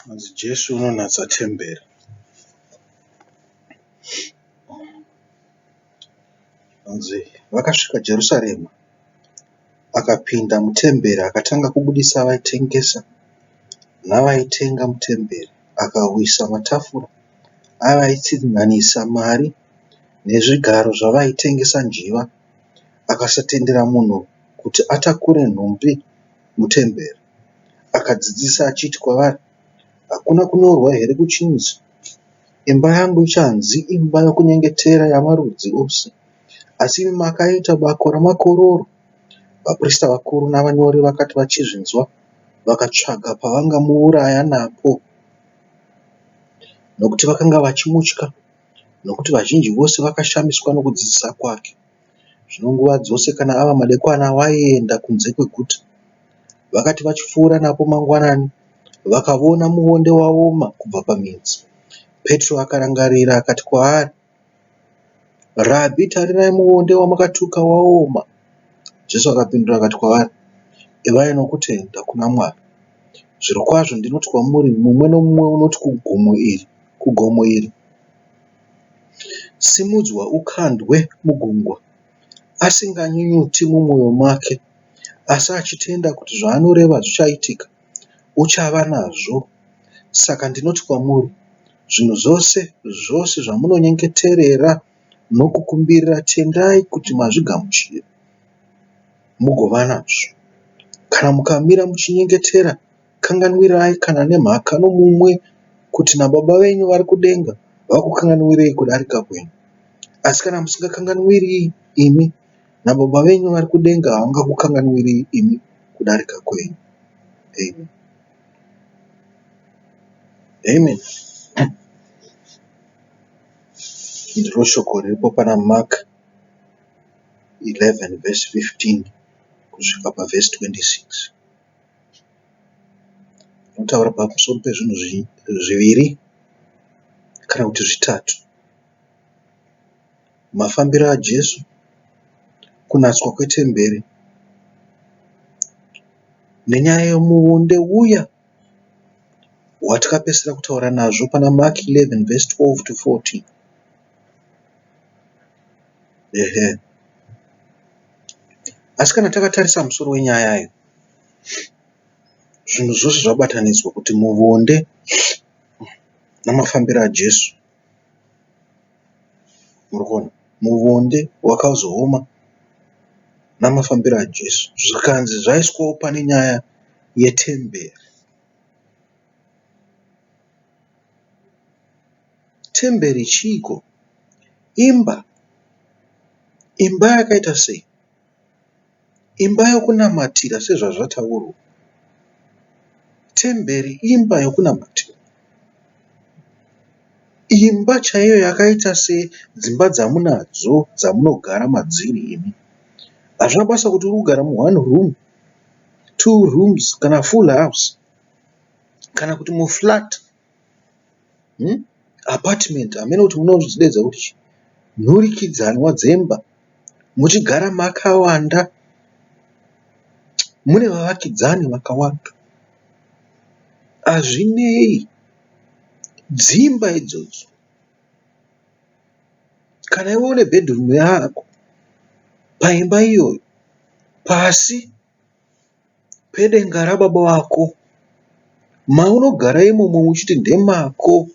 Hanzi Jesu unonatsa temberi. Hanzi vakasvika Jerusarema akapinda mutemberi akatanga kubudisa vaitengesa navaitenga mutemberi akawisa matafura avaitsinhanisa mari nezvigaro zvavaitengesa njiva akasatendera munhu kuti atakure nhumbi mutemberi. Akadzidzisa achiti kwavari, Hakuna kunyorwa here kuchinzi, Imba yangu ichanzi imba yokunyengetera yamarudzi ose? Asi imi makaiita bako ramakororo. Vaprista vakuru navanyori vakati vachizvinzwa, vakatsvaga pavangamuuraya napo, nokuti vakanga vachimutya, nokuti vazhinji vose vakashamiswa nokudzidzisa kwake. Zvino nguva dzose kana ava madekwana waienda kunze kweguta. Vakati vachipfuura napo mangwanani, vakavona muvonde waoma kubva pamidzi. Petro akarangarira akati kwaari, Rabhi, tarirai muvonde wamakatuka waoma. Jesu akapindura akati kwavari, Ivai nokutenda kuna Mwari. Zvirokwazvo ndinoti kwamuri, mumwe nomumwe unoti kugomo iri, kugomo iri, Simudzwa ukandwe mugungwa, asinganyunyuti mumwoyo make, asi achitenda kuti zvaanoreva zvichaitika, uchava nazvo. Saka ndinoti kwamuri, zvinhu zvose zvose zvamunonyengeterera nokukumbirira, tendai kuti mazvigamuchira, mugova nazvo. Kana mukamira muchinyengetera, kanganwirai kana nemhaka nomumwe, kuti naBaba venyu vari kudenga vakukanganwirei kudarika kwenyu. Asi kana musingakanganwiri imi, naBaba venyu vari kudenga havangakukanganwirei imi kudarika kwenyu. Amen. Amen. Ndiro shoko riripo pana Mark 11 verse 15 kusvika pavhesi 26. Rinotaura pamusoro pezvinhu zviviri kana kuti zvitatu. Mafambiro aJesu, kunatswa kwetemberi nenyaya yemuonde uya watakapedzisira kutaura nazvo pana Mark 11 verse 12 to 14. Ehe. Asi kana takatarisa musoro wenyaya iyo, zvinhu zvose zvabatanidzwa kuti muvonde namafambiro aJesu. Muri kuona? Muvonde wakazooma namafambiro aJesu. Zvikanzi zvaiswawo pane nyaya yetemberi. Temberi chiiko? Imba. Imba yakaita sei? Imba yokunamatira sezvazvataurwa. Temberi imba yokunamatira. Imba chaiyo yakaita sedzimba dzamunadzo dzamunogara madziri imi. Hazvina basa kuti uri kugara mu one room, two rooms kana full house kana kuti muflat. Apartment hameno kuti munozvideedza kuti chii. Nhurikidzanwa dzemba muchigara makawanda mune vavakidzani vakawanda. Hazvinei dzimba idzodzo kana iwe une bhedhurumu yako paimba iyoyo pasi pedenga rababa vako maunogara imomo uchiti ndemako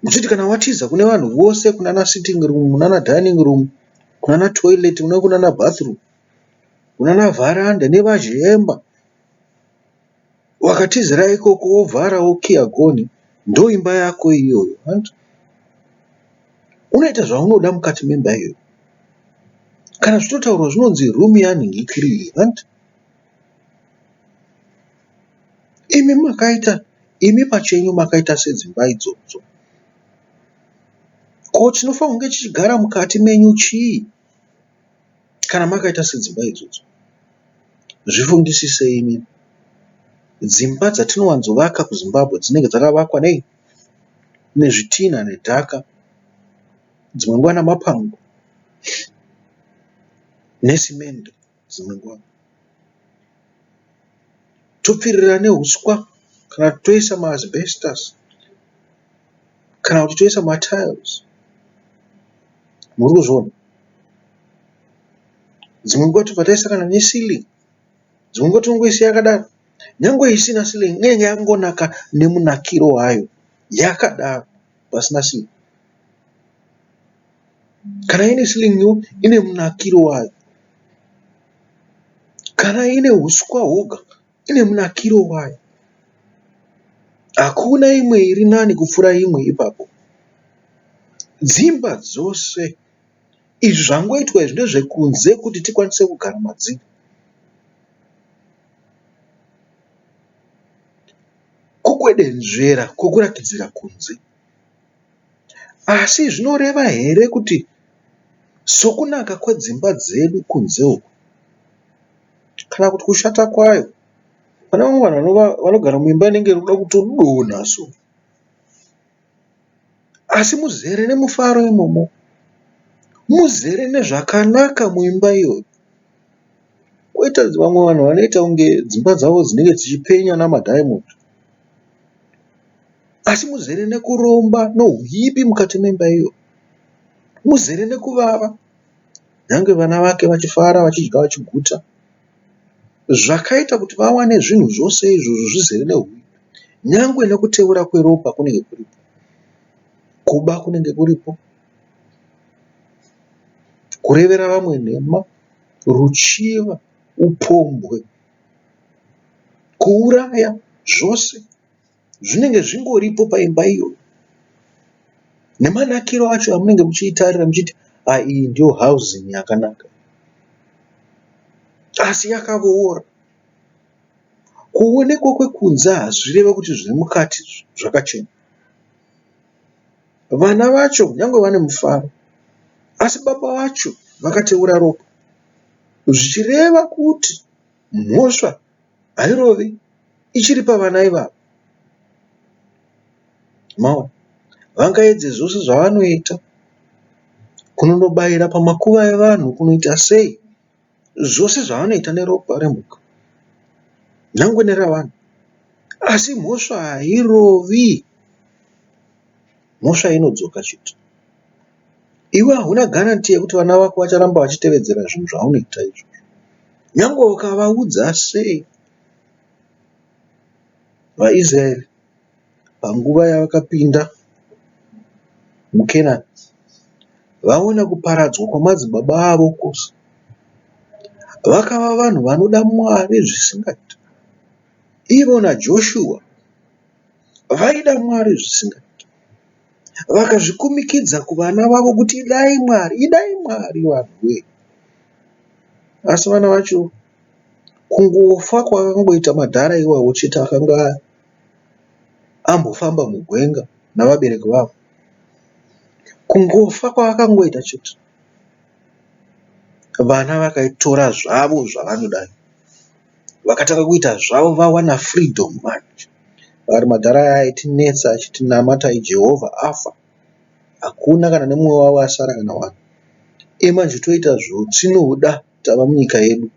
uchiti kana watiza kune vanhu vose kunana sitting room kunana dining room kunana toilet kunana bathroom kunana vharanda nevazhemba wakatizira ikoko wovhara wokiya gonhi ndoimba yako iyoyo hanti unoita zvaunoda mukati memba iyoyo kana zvitotaurwa zvinonzi room yanhingikiri iyi hanti imi makaita imi pachenyu makaita sedzimba idzodzo ko chinofanira kunge chichigara mukati menyu chii kana makaita sedzimba idzodzo zvifungisisei imi dzimba dzatinowanzovaka kuZimbabwe dzinenge dzakavakwa nei nezvitinha nedhaka dzimwe nguva namapango nesimende dzimwe nguva topfirira neuswa. Kana kuti toisa maasbestos kana kuti toisa matiles. Muri kuzviona? Dzimwe nguva tobva taisa kana neceiling. Dzimwe nguva tinongoisiya yakadaro. Nyangwe isina ceiling inenge yakangonaka nemunakiro wayo yakadaro pasina ceiling. Kana ine ceiling-wo ine munakiro wayo. Kana ine huswa hwoga ine munakiro wayo. Hakuna imwe iri nani kupfuura imwe ipapo. Dzimba dzose izvi zvangoitwa izvi ndezvekunze kuti tikwanise kugara madziri. Kukwedenzvera kwokuratidzira kunze. Asi zvinoreva here kuti sokunaka kwedzimba dzedu kunze uku kana kuti kushata kwayo, pane vamwe vanhu vanogara muimba inenge iri kuda kutodonha so, asi muzere nemufaro imomo, muzere nezvakanaka muimba iyoyo. Koita vamwe vanhu vanoita kunge dzimba dzavo dzinenge dzichipenya namadhaimondi. Asi muzere nekuromba nohuipi mukati memba iyo. Muzere nekuvava. Nyange vana vake vachifara vachidya vachiguta. Zvakaita kuti vawane zvinhu zvose izvozvo zvizere nehuipi. Nyange nekuteura kweropa kunenge kuripo. Kuba kunenge kuripo. Kurevera vamwe nhema, ruchiva, upombwe, kuuraya zvose. Zvinenge zvingoripo paimba iyoyo. Nemanakiro acho amunenge muchiitarira muchiti ah iyi ndiyo housing yakanaka. Asi yakavora. Kuonekwa kwekunze hazvireve kuti zviri mukati zvakachena. Vana vacho nyangwe vane mufaro asi baba vacho vakateura ropa zvichireva kuti mhosva hairovi ichiri pavana ivava. Maona? Vangaedze zvose zvavanoita kunonobayira pamakuva evanhu kunoita sei zvose zvavanoita neropa remhuka nyangwe neravanhu asi mhosva hairovi. Mhosva inodzoka chete. Iwe hauna guarantee yekuti vana vako vacharamba vachitevedzera zvinhu zvaunoita izvozvo. Nyangwe ukavaudza sei. VaIsraeri panguva yavakapinda muKenani vaona kuparadzwa kwamadzibaba avo kwose, vakava vanhu vanoda Mwari zvisingaiti. Ivo naJoshua vaida Mwari zvisingaiti. Vakazvikumikidza kuvana vavo kuti idai Mwari, idai Mwari vanhu wee. Asi vana vacho kungofa kwakangoita madhara iwawo chete akanga ambofamba mugwenga navabereki vavo. Kungofa kwavakangoita chete vana vakaitora zvavo zvavanoda. Vakatanga kuita zvavo vawana freedom manje. Vari madhara aya aitinetsa achiti namatai Jehovha afa. Hakuna kana nemumwe wavo asara kana one. Iye manje toita zvatinoda tava munyika yedu.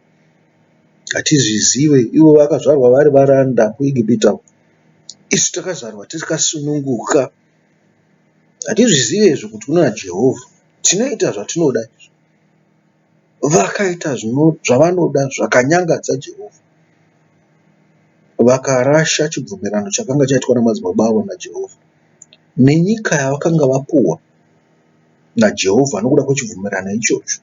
Hatizvizive ivo vakazvarwa vari varanda kuEgipita uko. Isu takazvarwa takasununguka. Hatizvizive izvo kuti kuna Jehovha. Tinoita zvatinoda izvo. Vakaita zvavanoda zvakanyangadza Jehovha. Vakarasha chibvumirano chakanga chaitwa namadzibaba avo naJehovha nenyika yavakanga vapuhwa naJehovha nokuda kwechibvumirano ichocho.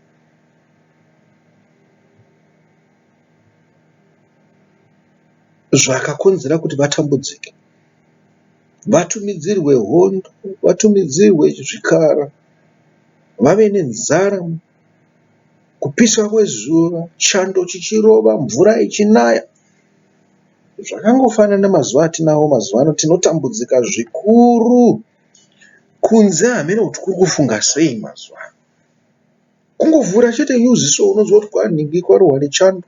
Zvakakonzera kuti vatambudzike, vatumidzirwe hondo, vatumidzirwe zvikara, vave nenzara, kupisa kwezuva, chando chichirova, mvura ichinaya. Zvakangofanana nemazuva atinawo mazuva ano tinotambudzika zvikuru. Kunze hameno kuti kuri kufunga sei mazuva ano. Kungovhura chete news so unonzwa kuti kwanhingi kwarohwa nechando.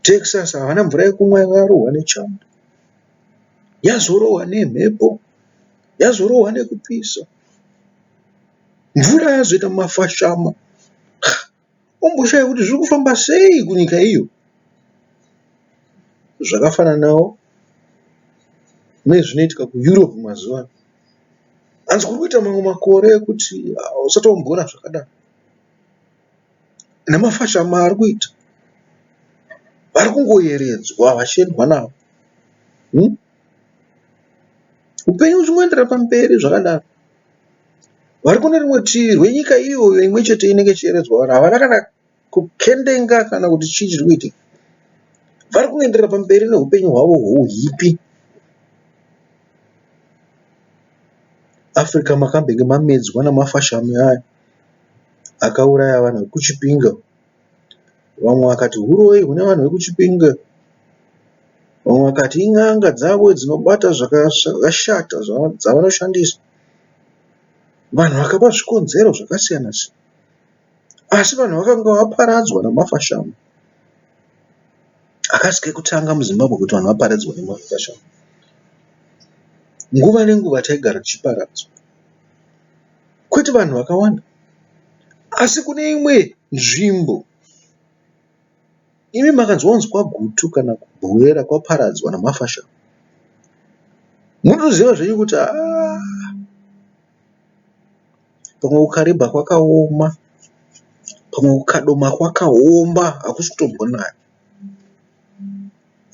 Texas havana mvura yekumwa yarohwa nechando. Yazorohwa nemhepo, yazorohwa nekupisa. Mvura yazoita mafashama. Omboshaya kuti zviri kufamba sei kunyika iyo. Zvakafananawo Nezvinoitika kuEurope mazuva ano. Hanzi kuri kuita mamwe makore ekuti hausati wamboona zvakadaro. Nemafashamu ari kuita. Vari kungoyeredzwa vachiendwa navo. Hmm? Upenyu huchingoenderera pamberi zvakadaro. Vari kune rimwe rutivi rwenyika iyoyo imwe chete inenge ichiyeredzwa vanhu havana kana kukendenga kana kuti chii chiri kuitika. Vari kungoenderera pamberi neupenyu hwavo hwouipi. Africa makambenge mamedzwa namafashamu aya akauraya vanhu vekuChipinge. Vamwe vakati huroyi hune vanhu vekuChipinge. Vamwe vakati in'anga dzavo dzinobata zvakashata dzavanoshandisa. Vanhu vakapa zvikonzero zvakasiyana siyana. Asi vanhu vakanga vaparadzwa namafashamu. Hakasi kekutanga muZimbabwe kuti vanhu vaparadzwe nemafashamu. Nguva nenguva taigara tichiparadzwa. Kwete vanhu vakawanda asi kune imwe nzvimbo imi makanzwa kunzi kwaGutu kana kuBuhera kwaparadzwa namafashamu munotoziva zvenyu kuti haa pamwe kuKariba kwakaoma, pamwe kuKadoma kwakaoma hakusi kutombonaya.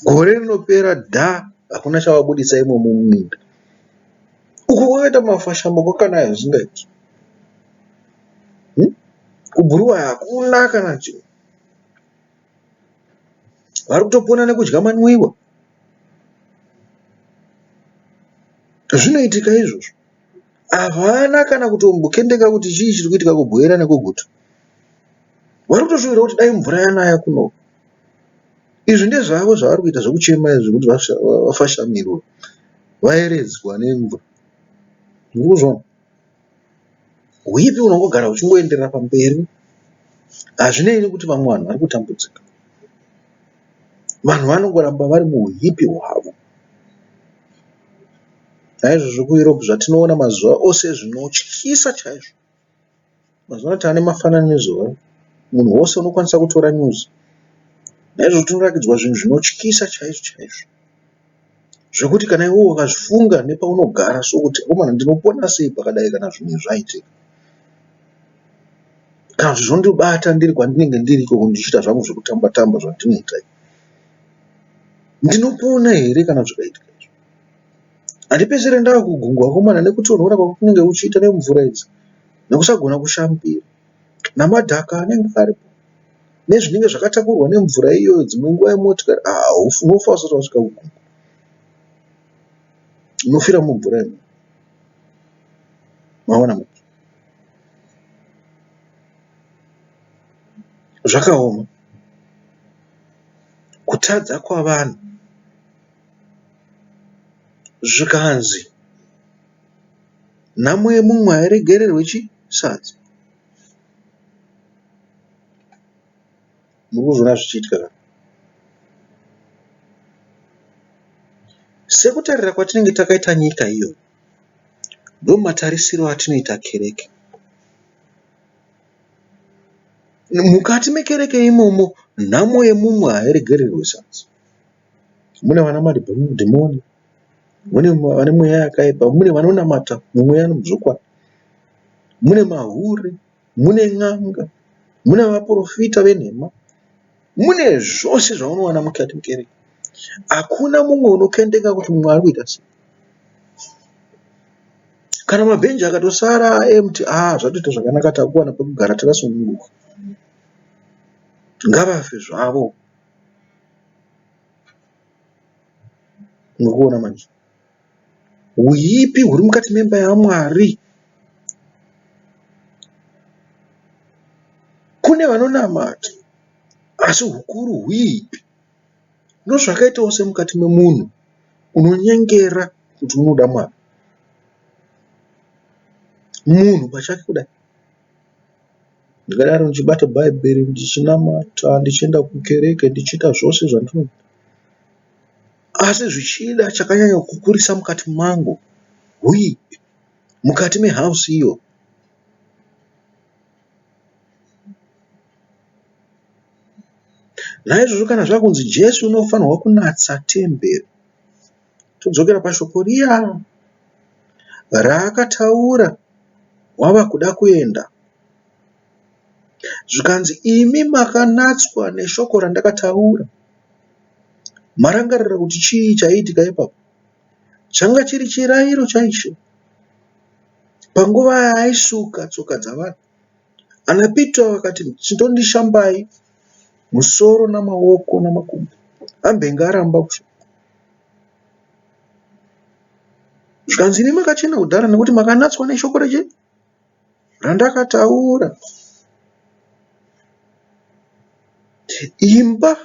Gore rinopera dha hakuna chavabuditsa imomo muminda. Uku kwakaita mafashamo kwakanaya zvisingaiti. Hmm? KuBuruwayo hakuna kana chinhu. Vari kutopona nekudya manwiwa. Zvinoitika izvozvo. Havana kana kutombokendeka kuti chii chiri kuitika kuBuhera nekuGutu. Vari kutoshuvira kuti dai mvura yanaya kuno. Izvi ndezvavo zvavari kuita zvekuchema izvi kuti vafashamirwe vayeredzwa nemvura. Muri kuzviona? Huipi hunongogara huchingoenderera pamberi hazvinei nekuti vamwe vanhu vari kutambudzika. Vanhu vanongoramba vari muhuipi hwavo. Naizvozvo kuEurope zvatinoona mazuva ose zvinotyisa chaizvo. Mazuva ano tava nemafananidzo munhu wose unokwanisa kutora news. Naizvozvo tinorakidzwa zvinhu zvinotyisa chaizvo chaizvo. Zvekuti kana iwewe ukazvifunga nepaunogara so kuti akomana ndinopona sei pakadai kana zvinhu izvi zvaitika. Kana kuti zvondibata ndiri kwandinenge ndiri ikoko ndichiita zvangu zvekutamba tamba zvandinoita izvi. Ndinopona here kana zvikaitika izvi? Handipedzisire ndava kugungwa akomana nekutonhora kwakunenge kuchiita nemvura idzi nekusagona kushambira namadhaka anenge aripo nezvinenge zvakatakurwa nemvura iyoyo dzimwe nguva yemotikari ah, unofa usati wasvika kugungwa unofira mumvura imomo maona manje zvakaoma kutadza kwavanhu Zvikanzi nhamo yemumwe hairegererwe chi sadza. Muri kuzviona zvichiitika ka? Sekutarira kwatinenge takaita nyika iyoyo, ndomatarisiro atinoita kereke. Mukati mekereke imomo nhamo yemumwe hairegererwe sadza. Mune vana madhimoni, mune vane mweya yakaipa, mune vanonamata mumweya nemuzvokwadi, mune mahure, mune n'anga, mune vaporofita venhema, mune zvose zvaunowana mukati mekereke. Hakuna mumwe unokendeka kuti mumwe ari kuita sei. Kana mabhenji akatosara empty, ah zvatoita zvakanaka takuwana pekugara takasununguka. Ngavafe zvavo. Muri kuona manje huipi huri mukati memba yaMwari. Kune vanonamata asi hukuru huipi. Ndozvakaitawo semukati memunhu unonyengera kuti unoda Mwari. Munhu pachake kudai. Ndakadaro ndichibata bhaibheri ndichinamata ndichienda kukereke ndichiita zvose zvandinoita. Asi zvichida chakanyanya kukurisa mukati mangu huipi mukati mehouse iyo. Naizvozvo kana zvakunzi Jesu unofanirwa kunatsa temberi. Todzokera pashoko riya raakataura wava kuda kuenda. Zvikanzi imi makanatswa neshoko randakataura. Marangarira kuti chii chaiitika ipapo? Changa chiri chirairo chaIshe. Panguva yaaisuka tsoka dzavanhu, ana Pita vakati chitondishambai musoro namaoko namakumbo. Ambenge aramba kushamba. Zvikanzi imi makachena kudhara nekuti makanatswa neshoko rechi randakataura. Imba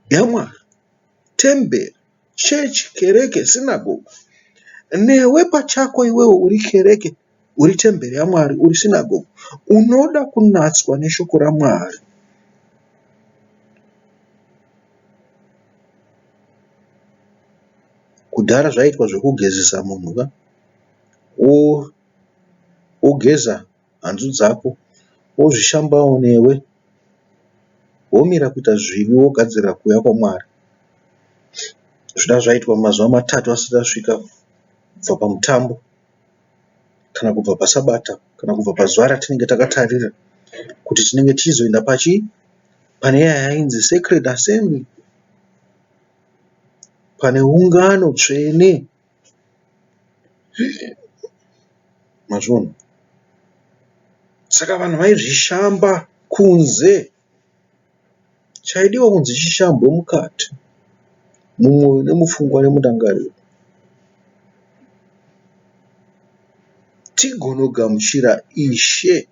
yaMwari, temberi, chechi, kereke, sinagogo. Newe pachako iwewe uri kereke, uri temberi yaMwari, uri sinagogo, unoda kunatswa neshoko raMwari. Kudhara zvaiitwa zvekugezesa munhu ka, wogeza hanzu dzako wozvishambawo newe womira kuita zvivi wogadzirira kuuya kwaMwari. Zvida zvaiitwa mazuva matatu asati asvika kubva pamutambo kana kubva pasabata kana kubva pazuva ratinenge takatarira kuti tinenge tichizoenda pachii pane iya yainzi sacred assembly pane ungano tsvene. Mazviona? Saka vanhu vaizvishamba kunze. Chaidiwa kunzi chishambwe mukati, mumwoyo nemupfungwa nemundangariro. Tigonogamuchira Ishe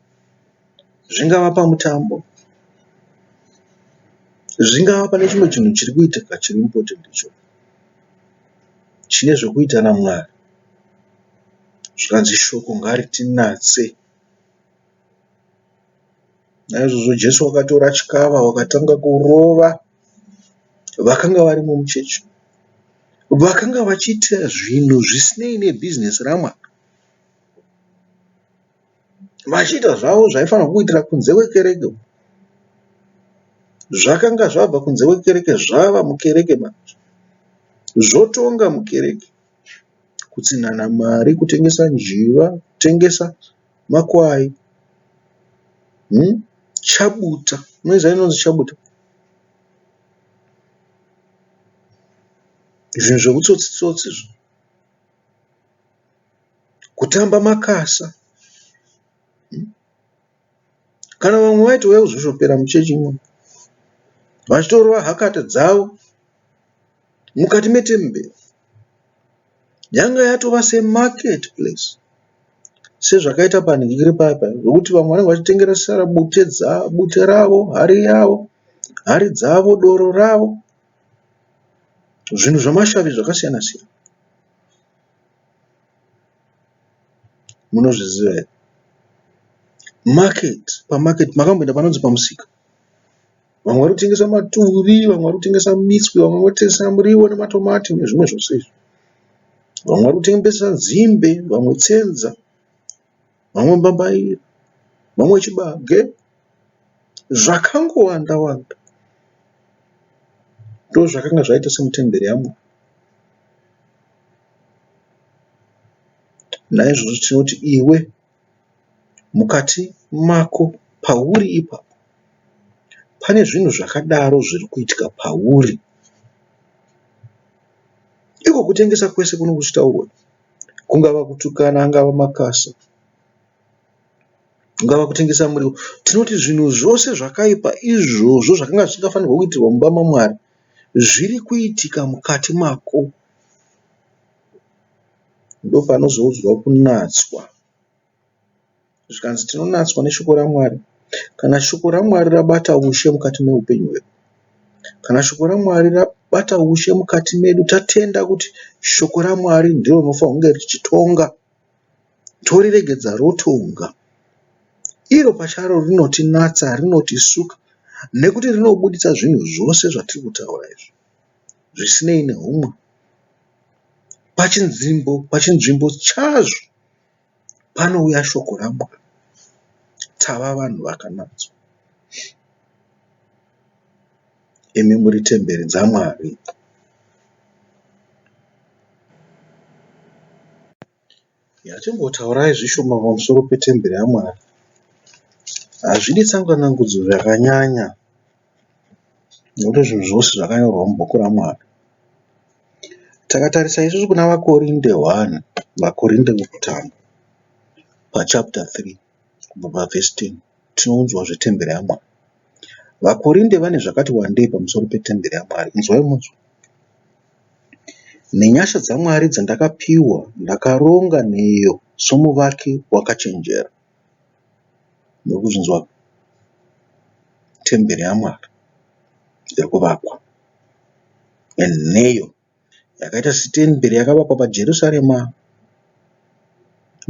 zvingava pamutambo, zvingava pane chimwe chinhu chiri kuitika chiri important ichocho. Chine zvekuita naMwari. Zvikanzi shoko ngaritinatse. Naizvozvo Jesu wakatora chikava wakatanga kurova vakanga varimo muchechi. Vakanga vachiita zvinhu zvisinei nebhizinesi raMwari. Vachiita zvavo zvaifanirwa kuitira kunze kwekereke. Zvakanga zvabva kunze kwekereke zvava mukereke manje. Zvotonga mukereke. Kutsinhana mari, kutengesa njiva, kutengesa makwai. Chabuta, munoiziva inonzi chabuta? Zvinhu zveutsotsi tsotsi izvo. Kutamba makasa. Kana vamwe vaitouya kuzoshopera muchechi imomo vachitorova hakata dzavo mukati metemberi. Yanga yatova semarket place sezvakaita panhingiri paya paya zvekuti vamwe vanenge vachitengesera bute ravo, hari yavo, hari dzavo, doro ravo, zvinhu zvemashavi zvakasiyana siyana. Munozviziva here? Market, pamarket makamboenda panonzi pamusika. Vamwe vari kutengesa maturi, vamwe vari kutengesa mitswe, vamwe vari kutengesa muriwo nematomati nezvimwe zvose izvi. Vamwe vari kutengesa nzimbe, vamwe tsenza, vamwe mbambaira, vamwe chibage. Zvakangowanda wanda. Ndozvakanga zvaita semutemberi yaMwari. Naizvozvo tinoti iwe mukati mako pauri ipapo pane zvinhu zvakadaro zviri kuitika pauri. Iko kutengesa kwese kuno kuchitaurwa kungava kutukana angava makasa kungava kutengesa muriwo. Tinoti zvinhu zvose zvakaipa izvozvo zvakanga zvisingafanirwi kuitirwa mumba maMwari zviri kuitika mukati mako. Ndopanozoudzwa kunatswa. Zvikanzi tinonatswa neshoko raMwari. Kana shoko raMwari rabata ushe mukati meupenyu hwedu, kana shoko raMwari rabata ushe mukati medu, tatenda kuti shoko raMwari ndiro rinofanirwa kunge richitonga, toriregedza rotonga. Iro pacharo rinotinatsa, rinotisuka nekuti rinobuditsa zvinhu zvose zvatiri kutaura izvi zvisinei nehumwe. Pachinzvimbo, pachinzvimbo chazvo panouya shoko raMwari. Tava vanhu vakanatswa. Imi muri temberi dzaMwari. Ngatimbotaurai zvishoma pamusoro petemberi yaMwari. Hazvidi tsanganangudzo zvakanyanya nekuti zvinhu zvose zvakanyorwa mubhuku raMwari. Takatarisa isusu kuna vaKorinde 1, vaKorinde vokutanga pachapter 3 kubva pavhesi 10 tinoudzwa zvetemberi yaMwari. VaKorinde vane zvakati wandei pamusoro petemberi yaMwari. Inzwai munzwe. Nenyasha dzaMwari dzandakapiwa ndakaronga nheyo somuvaki wakachenjera. Muri kuzvinzwa? Temberi yaMwari iri kuvakwa nenheyo yakaita setemberi yakavakwa paJerusarema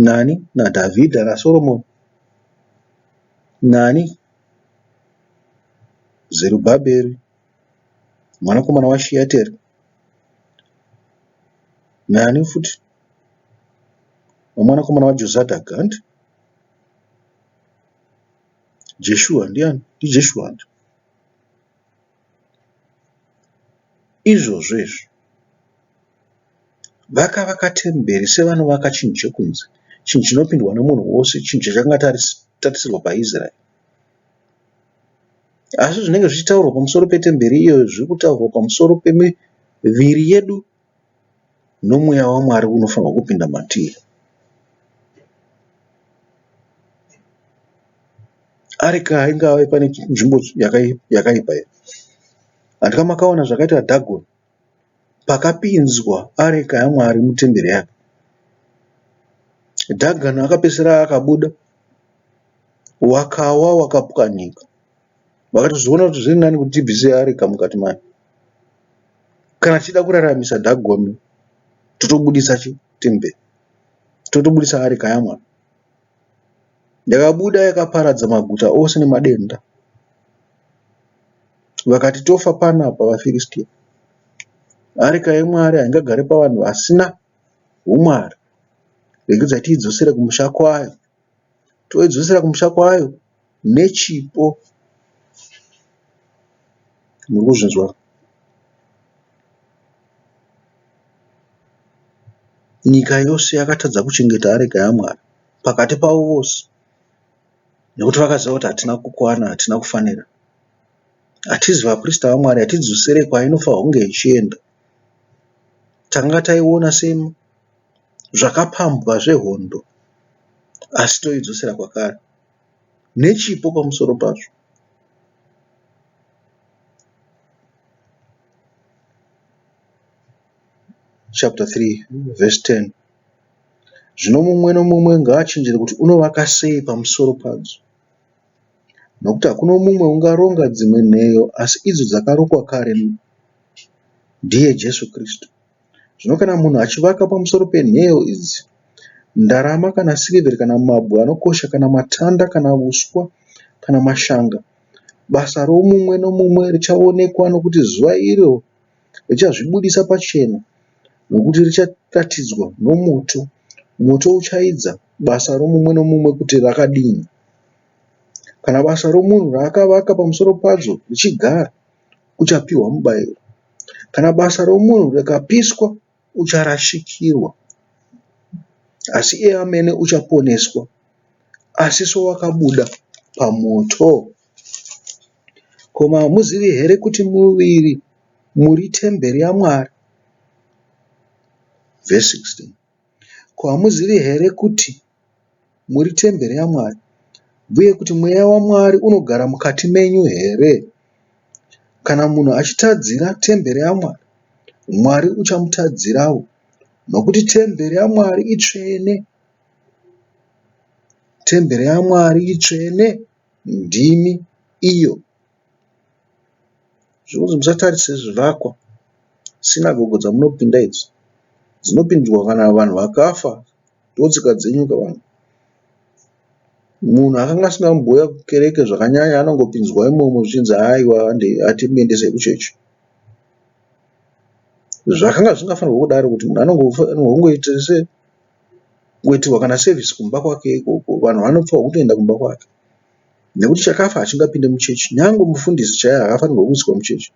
nani? NaDhavhidha naSoromoni nani? Zerubhabheri mwanakomana waSheateri naani futi nomwanakomana waJozadhaki hanti Jeshua ndiani ndiJeshua hanti izvozvo izvo vakavaka temberi sevanovaka chinhu chekunze chinhu chinopindwa nemunhu wose chinhu chakanga tarisirwa paIsraeri Asi zvinenge zvichitaurwa pamusoro petemberi iyoyo zviri kutaurwa pamusoro pemiviri yedu nomweya waMwari unofanirwa kupinda matiri. Areka haingave pane nzvimbo yakaipa here? Handika makaona zvakaita Dhagoni pakapinzwa areka yaMwari mutemberi yake. Dhagoni akapedzisira akabuda wakawa wakapwanyika. Vakatozoona kuti zviri nani kuti tibvise areka mukati mayo. Kana tichida kuraramisa Dhagoni totobudisa chitemberi, totobudisa areka yaMwari. Yakabuda yakaparadza maguta ose nemadenda. Vakati tofa panapa vaFiristia. Areka yaMwari haingagari pavanhu vasina humwari. Regedzai tiidzosere kumusha kwayo. Toidzosera kumusha kwayo nechipo. Muri kuzvinzwa? Nyika yose yakatadza kuchengeta areka yaMwari pakati pavo vose nekuti vakaziva kuti hatina kukwana, hatina kufanira. Hatizi vaprista vaMwari, hatidzosere kwainofanirwa kunge ichienda. Tanga taiona sezvakapambwa zvehondo asi toidzosera kwakare nechipo pamusoro pazvo. Chapter 3 verse 10 Zvino mumwe nomumwe ngaachenjere kuti unovaka sei pamusoro padzo. Nokuti hakuna mumwe ungaronga dzimwe nheyo asi idzo dzakarongwa kare ndiye Jesu Kristu. Zvino kana munhu achivaka pamusoro penheyo idzi, ndarama kana sirivheri kana mabwe anokosha kana matanda kana uswa kana mashanga, basa romumwe nomumwe richaonekwa nokuti zuva iro richazvibudisa pachena nokuti richaratidzwa nomoto, moto uchaidza basa romumwe nomumwe kuti rakadini. Kana basa romunhu raakavaka pamusoro padzo richigara, uchapiwa mubayiro. Kana basa romunhu rikapiswa, ucharashikirwa, asi iye amene uchaponeswa, asi sowakabuda pamoto. Ko hamuzivi here kuti muviri muri temberi yaMwari? Verse 16. Ko hamuzivi here kuti muri temberi yaMwari uye kuti Mweya waMwari unogara mukati menyu here? Kana munhu achitadzira temberi yaMwari, Mwari uchamutadzirawo, nokuti temberi yaMwari itsvene. Temberi yaMwari itsvene ndimi iyo. Zvokuti musatarise zvivakwa, sinagogo dzamunopinda idzi dzinopindwa kana vanhu vakafa ndotsika dzenyu ka vanhu. Munhu akanga asina kumbouya kukereke zvakanyanya anongopinzwa imomo zvichinzi haiwa handei hatimuendese kuchechi. Zvakanga zvisingafanirwi kudaro kuti munhu anongofanirwa kungoita se kungoitirwa kana sevhisi kumba kwake ikoko vanhu vanofanirwa kutoenda kumba kwake nekuti chakafa hachingapinde muchechi nyange mufundisi chaiye haafanirwi kuiswa muchechi.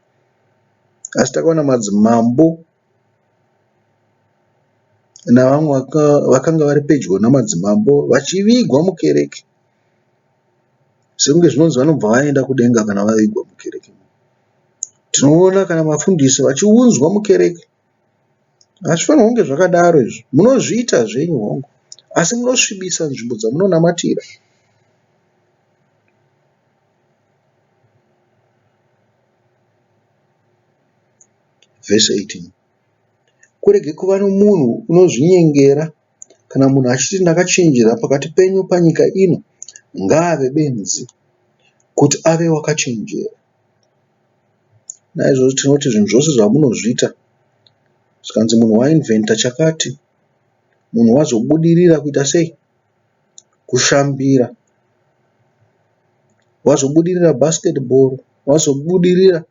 Asi takaona madzimambo navamwe vakanga vari pedyo namadzimambo vachivigwa mukereke. Sekunge zvinonzi vanobva vaenda kudenga kana vavigwa mukereke. Tinoona kana vafundisi vachiunzwa mukereke. Hazvifanirwi kunge zvakadaro izvi. Munozviita zvenyu hongu, asi munosvibisa nzvimbo dzamunonamatira. Vhesi 18. Kurege kuva nomunhu unozvinyengera, kana munhu achiti ndakachenjera pakati penyu panyika ino, ngaave benzi, kuti ave wakachenjera. Naizvozvo tinoti zvinhu zvose zvamunozviita, zvikanzi munhu wainventa chakati, munhu wazobudirira kuita sei? Kushambira, wazobudirira basketball, wazobudirira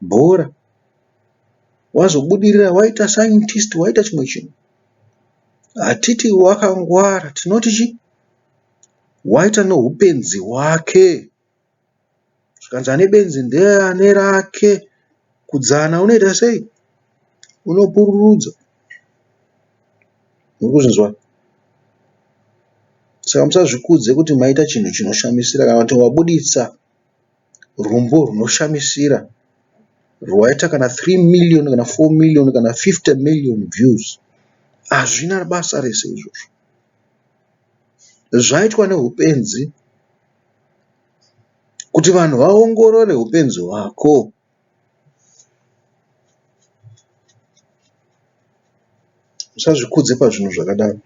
bhora, wazobudirira waita scientist, waita chimwe chinhu. Hatiti wakangwara, tinoti chii? Waita nohupenzi hwake. Zvikanzi ane benzi ndeane rake. Kudzana unoita sei? Unopururudza. Muri kuzvinzwa? Saka musazvikudze kuti maita chinhu chinoshamisira kana kuti wabuditsa rumbo rwunoshamisira rwaita kana 3 million kana 4 million kana 50 million views. Hazvina basa rese izvozvo. Zvaitwa neupenzi kuti vanhu vaongorore upenzi hwako. Usazvikudze pazvinhu zvakadaro.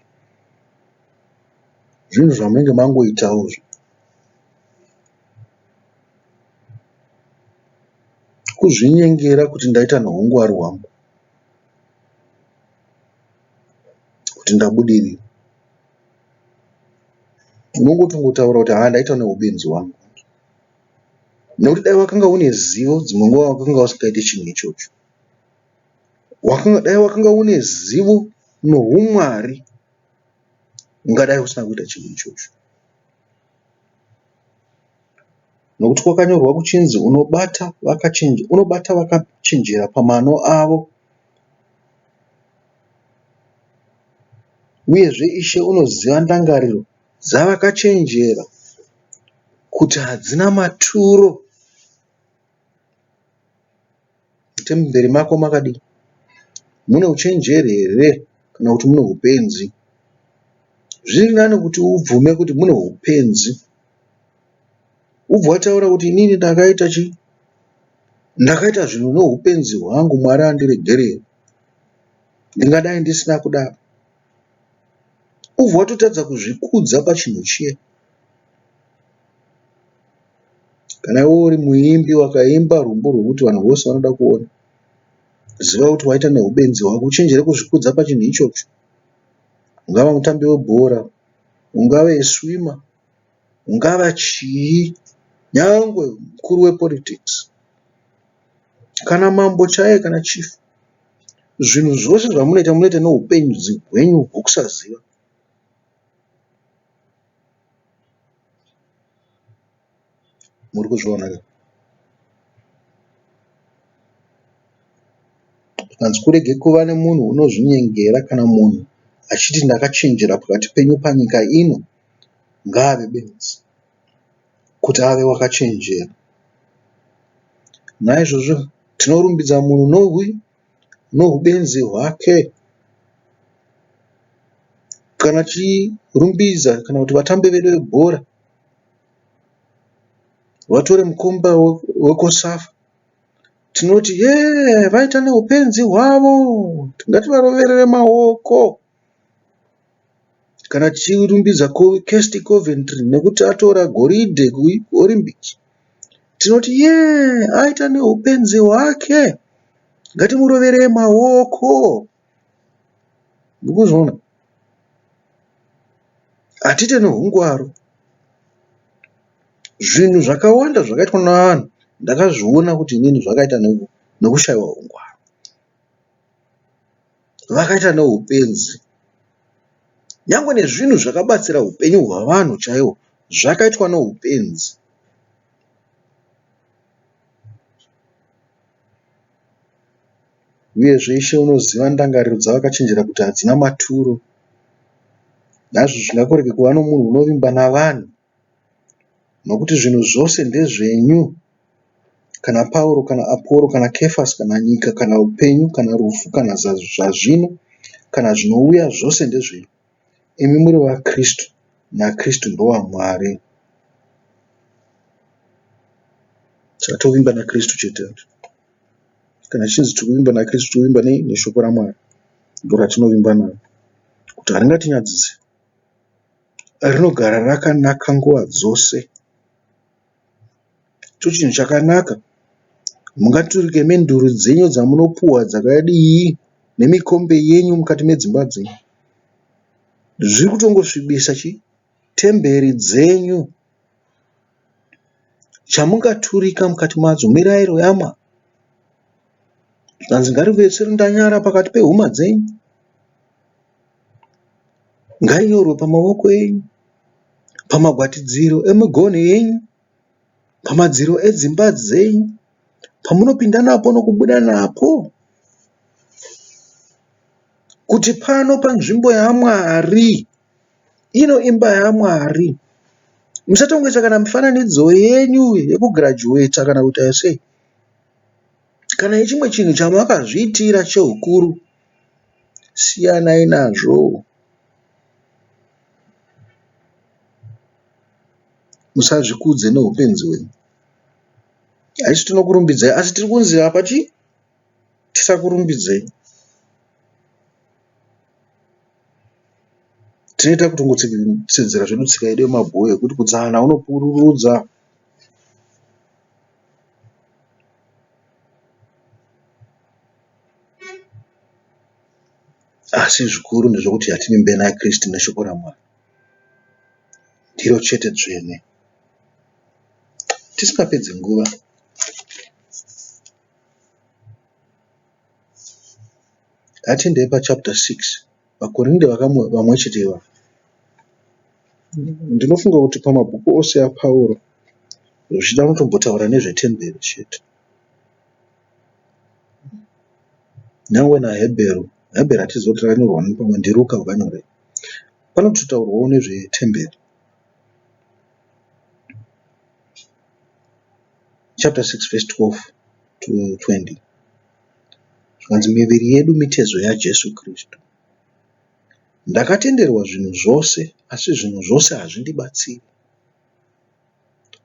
Zvinhu zvamunenge mangoitawo izvi. Kuzvinyengera kuti ndaita neungwaru hwangu kuti ndabudirira. Unongotongotaura kuti haa ndaita neubenzi hwangu. Nekuti dai wakanga une zivo dzimwe nguva wakanga usingaiti chinhu ichocho. Dai wakanga une zivo nohumwari ungadai usina kuita chinhu ichocho. Nokuti kwakanyorwa kuchinzi unobata vakachenjera pamano avo. Uyezve Ishe unoziva ndangariro dzavakachenjera kuti hadzina maturo. Mutemberi mako makadii? Mune uchenjeri here kana kuti mune upenzi? Zviri nani kuti ubvume kuti mune upenzi ubve wataura kuti inini ndakaita chii? Ndakaita zvinhu neupenzi hwangu Mwari andiregerere. Ndingadai ndisina kudaro. Ubve watotadza kuzvikudza pachinhu chiya. Kana iwe uri muimbi wakaimba rumbo rwekuti vanhu vose vanoda kuona, ziva kuti waita neubenzi hwako. Uchenjere kuzvikudza pachinhu ichocho. Ungava mutambi webhora, ungave swimmer, ungava chii, nyangwe mukuru wepolitics, kana mambo chaiye kana chief. Zvinhu zvose zvamunoita munoita neupenzi hwenyu hwekusaziva. Muri kuzviona ka? Zvikanzi kurege kuva nemunhu unozvinyengera kana munhu achiti ndakachenjera pakati penyu panyika ino ngaave benzi kuti ave wakachenjera. Naizvozvo tinorumbidza munhu nohubenzi hwake. Kana tichirumbidza kana kuti vatambi vedu vebhora vatore mukombe weKosafa tinoti yee vaita neupenzi hwavo ngativaroverere maoko. Kana tichirumbidza Kirsty Coventry nekuti atora goridhe kuOlympics tinoti yee aita neupenzi hwake ngatimuroverei maoko. Murikuzviona? Hatiite nehungwaru. Zvinhu zvakawanda zvakaitwa navanhu ndakazviona kuti inini zvakaita nekushaiwa hungwaru. Vakaita neupenzi. Nyangwe nezvinhu zvakabatsira hupenyu hwavanhu chaihwo zvakaitwa neupenzi. Uyezve Ishe unoziva ndangariro dzavakachenjera kuti hadzina maturo. Naizvozvo ngakurege kuva nomunhu unovimba navanhu, nokuti zvinhu zvose ndezvenyu, kana Pauro, kana Aporo, kana Kefasi, kana nyika, kana upenyu, kana rufu, kana zvazvino, kana zvinouya, zvose ndezvenyu. Imi muri vaKristu, naKristu ndowaMwari. Saka tovimba naKristu chete. Kana zvichinzi tiri kuvimba naKristu, tiri kuvimba nei? Neshoko raMwari. Ndoratinovimba naro kuti haringatinyadzisi. Rinogara rakanaka nguva dzose. Icho chinhu chakanaka. Mungaturike menduru dzenyu dzamunopuhwa dzakadii nemikombe yenyu mukati medzimba dzenyu. Zviri kutongosvibisa chii? Temberi dzenyu. Chamungaturika mukati madzo mirairo yaMwari. Zvikanzi ngarive serundanyara pakati pehuma dzenyu. Ngainyorwe pamavoko enyu, pamagwatidziro emigonhi yenyu, pamadziro edzimba dzenyu, pamunopinda napo nokubuda napo. Kuti pano panzvimbo yaMwari, ino imba yaMwari. Musatongoisa kana mifananidzo yenyu yekugirajuweta kana kuita sei, kana yechimwe chinhu chamakazviitira cheukuru. Siyanai nazvo. Musazvikudze neupenzi hwenyu. Haisi tinokurumbidzai asi tiri kunzi apa chii? Tisakurumbidzei. Tinoita kutongotsedzera zvedu tsika yedu yemabhoyi yekuti kudzana unopururudza. Asi zvikuru ndezvekuti hativimbe naKristu neshoko raMwari. Ndiro chete dzvene. Tisingapedze nguva, ngatiendei pachapter 6 VaKorinde vamwe chete ivava. Ndinofunga kuti pamabhuku ose aPauro zvichida unotombotaura nezvetemberi chete. Nyangwe naHebheru, Hebheru hatizivi kuti rakanyorwa nani pamwe ndiRuka wakanyora. Panototaurwawo nezvetemberi. Chapter 6 verse 12 to 20. Zvikanzi miviri yedu mitezo yaJesu Kristu. Ndakatenderwa zvinhu zvose asi zvinhu zvose hazvindibatsiri.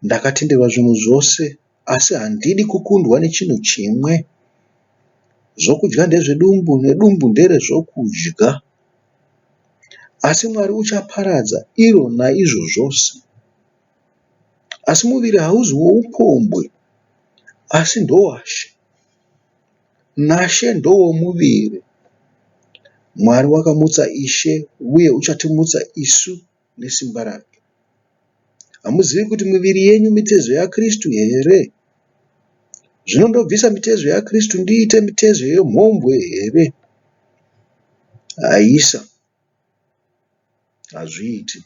Ndakatenderwa zvinhu zvose asi handidi kukundwa nechinhu chimwe. Zvokudya ndezvedumbu nedumbu nderezvokudya. Asi Mwari uchaparadza iro naizvo zvose. Asi muviri hauzi woupombwe asi ndowaShe, naShe ndowomuviri. Mwari wakamutsa Ishe uye uchatimutsa isu nesimba rake. Hamuzivi kuti miviri yenyu mitezo yaKristu here? Zvino ndobvisa mitezo yaKristu ndiite mitezo yemhombwe here? Haisa, hazviiti.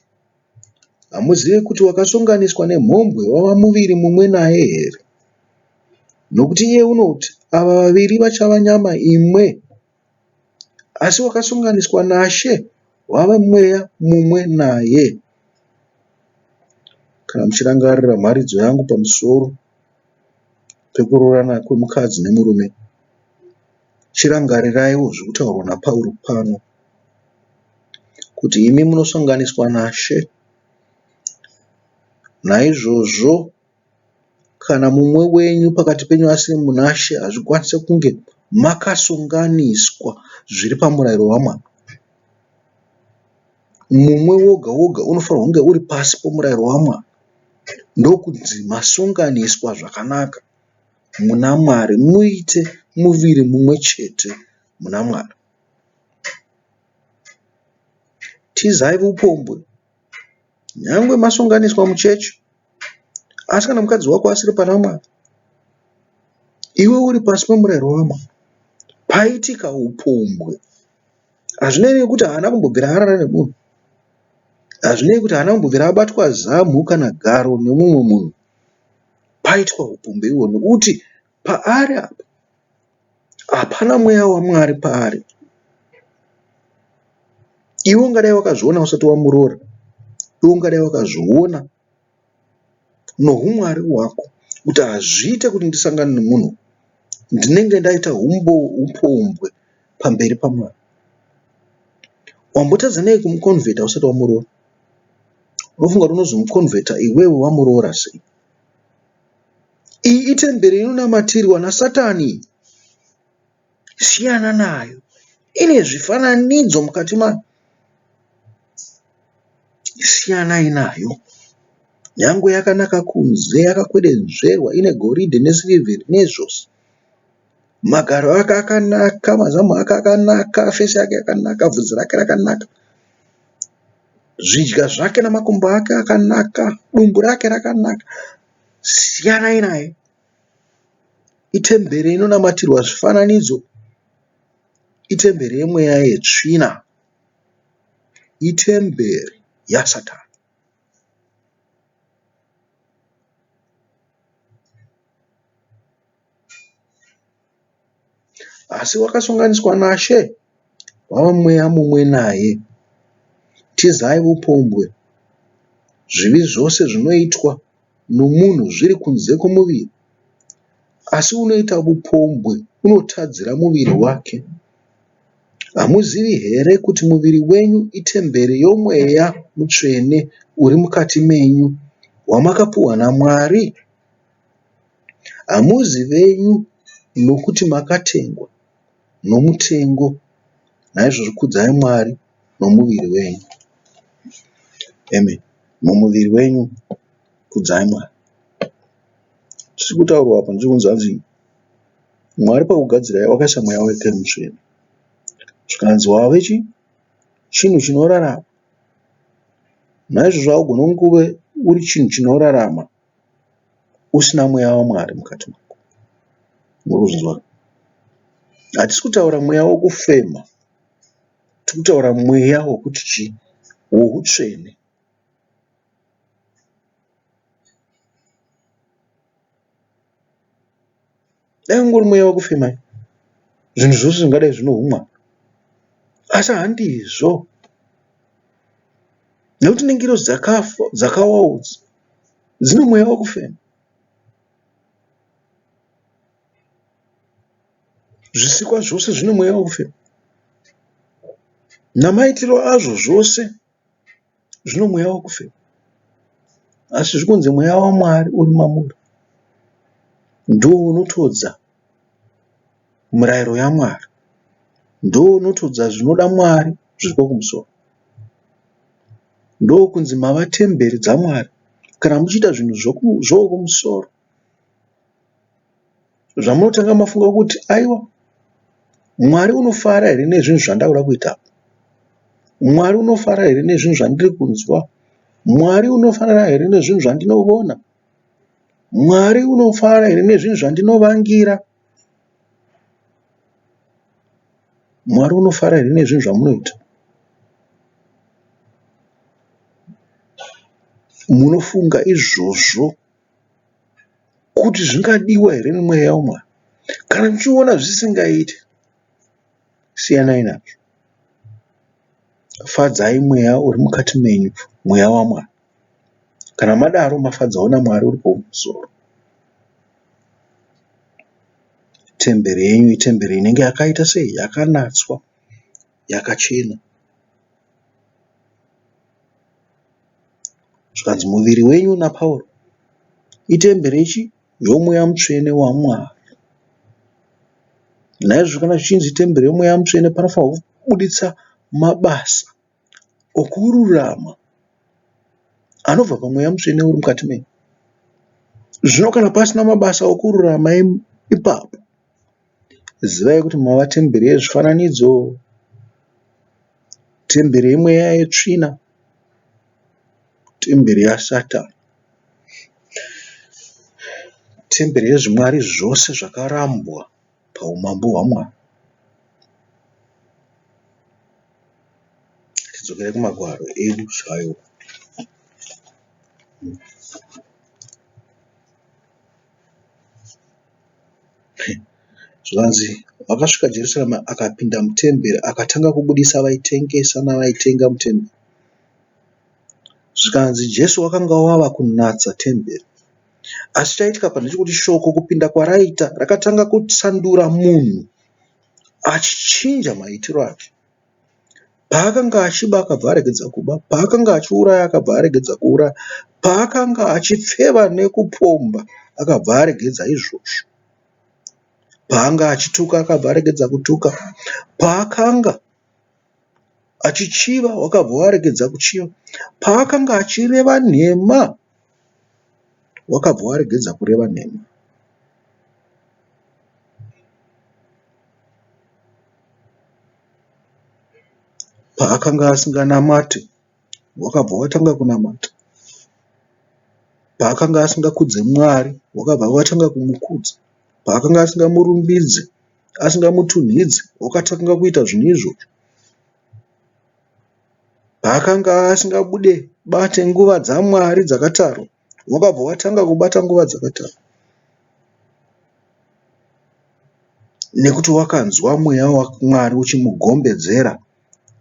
Hamuzivi kuti wakasonganiswa nemhombwe wava muviri mumwe naye here? Nokuti iye unoti, Ava vaviri vachava nyama imwe. Asi wakasonganiswa naShe wava mweya mumwe naye. Kana muchirangarira mharidzo yangu pamusoro pekuroorana kwemukadzi nemurume, chirangariraiwo zviri kutaurwa naPauro pano kuti imi munosonganiswa naShe. Naizvozvo Kana mumwe wenyu pakati penyu asiri munaShe, hazvikwanise kunge makasonganiswa zviri pamurayiro waMwari. Mumwe woga woga unofanirwa kunge uri pasi pomurayiro waMwari ndokunzi masonganiswa zvakanaka muna Mwari muite muviri mumwe chete muna Mwari. Tizai upombwe nyangwe masonganiswa muchechi Asi kana mukadzi wako asiri pana Mwari, iwe uri pasi pemurayiro waMwari, paitika upombwe, hazvinei nekuti haana kumbobvira arara nemunhu, hazvinei kuti haana kumbobvira abatwa zamhu kana garo nemumwe munhu, paitwa upombwe ihwohwo nekuti paari apa. Hapana mweya waMwari paari. Iwe ungadai wakazviona usati wamuroora. Iwe ungadai wakazviona nohumwari hwako kuti hazviite kuti ndisangane nemunhu ndinenge ndaita upombwe pamberi paMwari. Wambotadza nei kumukonvheta usati wamuroora? Unofunga kuti unozomukonvheta iwewe wamuroora sei? Iyi itemberi inonamatirwa naSatani. Siyana nayo. Ine zvifananidzo mukati mayo. Siyanai nayo. Nyangwe yakanaka kunze yakakwenenzverwa ine goridhe nesirivheri nezvose. Magaro ake akanaka, mazamu ake akanaka, fesi yake yakanaka, bvudzi rake rakanaka. Zvidya zvake namakumbo ake akanaka, dumbu rake rakanaka. Siyanai naye. Itemberi inonamatirwa zvifananidzo. Itemberi yemweya yetsvina. Itemberi yaSatani. Asi wakasonganiswa naShe, wava mweya mumwe naye. Tizai upombwe. Zvivi zvose zvinoitwa nomunhu zviri kunze kwomuviri, asi unoita upombwe unotadzira muviri wake. Hamuzivi here kuti muviri wenyu itemberi yoMweya Mutsvene uri mukati menyu, wamakapiwa naMwari? Hamuzi venyu nokuti makatengwa nomutengo, naizvozvo kudzai Mwari nomuviri wenyu. Amen. Mumuviri wenyu kudzai Mwari. Tiri kutaurwa apa ndiri kunzi hanzi Mwari pakugadzirai wakaisa mweya wake mutsvene. Zvikanzi wave chi chinhu chinorarama. Naizvozvo haugone kunge uri chinhu chinorarama usina mweya waMwari mukati mako. Muri kuzvinzwa? Hatisi kutaura mweya wokufema, tiri kutaura mweya wokuti chii? Woutsvene. Dai ungori mweya wekufema zvinhu zvose zvingadai zvine humwari asi handizvo nekuti nengirozi dzakafa dzakawawo dzine mweya wekufema. Zvisikwa zvose zvine mweya wekufema namaitiro azvo zvose zvino mweya wekufema asi zvikunzi mweya waMwari uri mamuri ndiwo unotodza murayiro yaMwari ndiwo unotodza zvinoda Mwari zviri kumusoro ndokunzi mava temberi dzaMwari kana muchiita zvinhu zvokumusoro Zvamunotanga mafunga kuti aiwa Mwari unofara here nezvinhu zvandakuda kuita apa? Mwari unofara here nezvinhu zvandiri kunzwa? Mwari unofara here nezvinhu zvandinovona? Mwari unofara here nezvinhu zvandinovangira? Mwari unofara here nezvinhu zvamunoita? Munofunga izvozvo kuti zvingadiwa here nemweya waMwari. Kana muchiona zvisingaite, siyanai nazvo. Fadzai mweya uri mukati menyu, mweya waMwari. Kana madaro mafadzawo naMwari uri kumusoro. Temberi yenyu itemberi inenge yakaita sei? Yakanatswa, yakachena. Zvikanzi muviri wenyu naPauro itemberi yechi yoMweya Mutsvene waMwari. Naizvozvo kana zvichinzi itemberi yoMweya Mutsvene panofanirwa kubuditsa mabasa okururama anobva paMweya Mutsvene uri mukati menyu. Zvino kana pasina mabasa okururama ipapo, zivai kuti mava temberi yezvifananidzo, temberi yemweya yetsvina. Temberi yaSatani. Temberi yezvimwari zvose zvakarambwa paumambo hwaMwari. Tidzokere kumagwaro edu chaiwo. Zvikanzi wakasvika Jerusarema akapinda mutemberi akatanga kubudisa vaitengesa navaitenga mutemberi. Zvikanzi Jesu wakanga wava kunatsa temberi. Asi chaitika pa ndechekuti shoko kupinda kwaraita rakatanga kusandura munhu achichinja maitiro ake. Paakanga achiba akabva aregedza kuba, paakanga achiuraya akabva aregedza kuuraya, paakanga achipfeva nekupomba akabva aregedza izvozvo. Paanga achituka akabva aregedza kutuka, paakanga achichiva wakabva waregedza kuchiva, paakanga achireva nhema wakabva waregedza kureva nhema. Paakanga asinganamate wakabva watanga kunamata. Paakanga asingakudze Mwari wakabva watanga kumukudza. Paakanga asingamurumbidze, asingamutunhidze wakatanga kuita zvinhu izvozvo. Paakanga asingabude bate nguva dzaMwari dzakatarwa wakabva watanga kubata nguva dzakatarwa. Nekuti wakanzwa mweya waMwari uchimugombedzera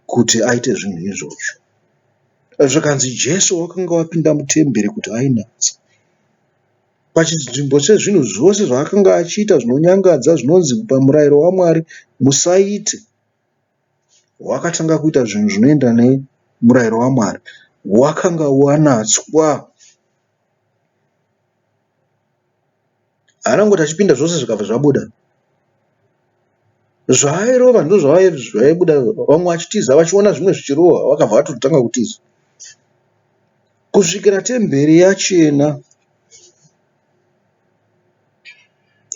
kuti aite zvinhu izvozvo. Zvikanzi Jesu wakanga wapinda mutemberi kuti ainatse. Pachinzvimbo chezvinhu zvose zvaakanga achiita zvinonyangadza zvinonzi pamurayiro waMwari musaite, wakatanga kuita zvinhu zvinoenderana nemurayiro waMwari. Wakanga wanatswa. Haana kungoti achipinda zvose zvikabva zvabuda. Zvaairova ndozvaibuda vamwe vachitiza vachiona zvimwe zvichirohwa vakabva vatotanga kutiza. Kusvikira temberi yachena.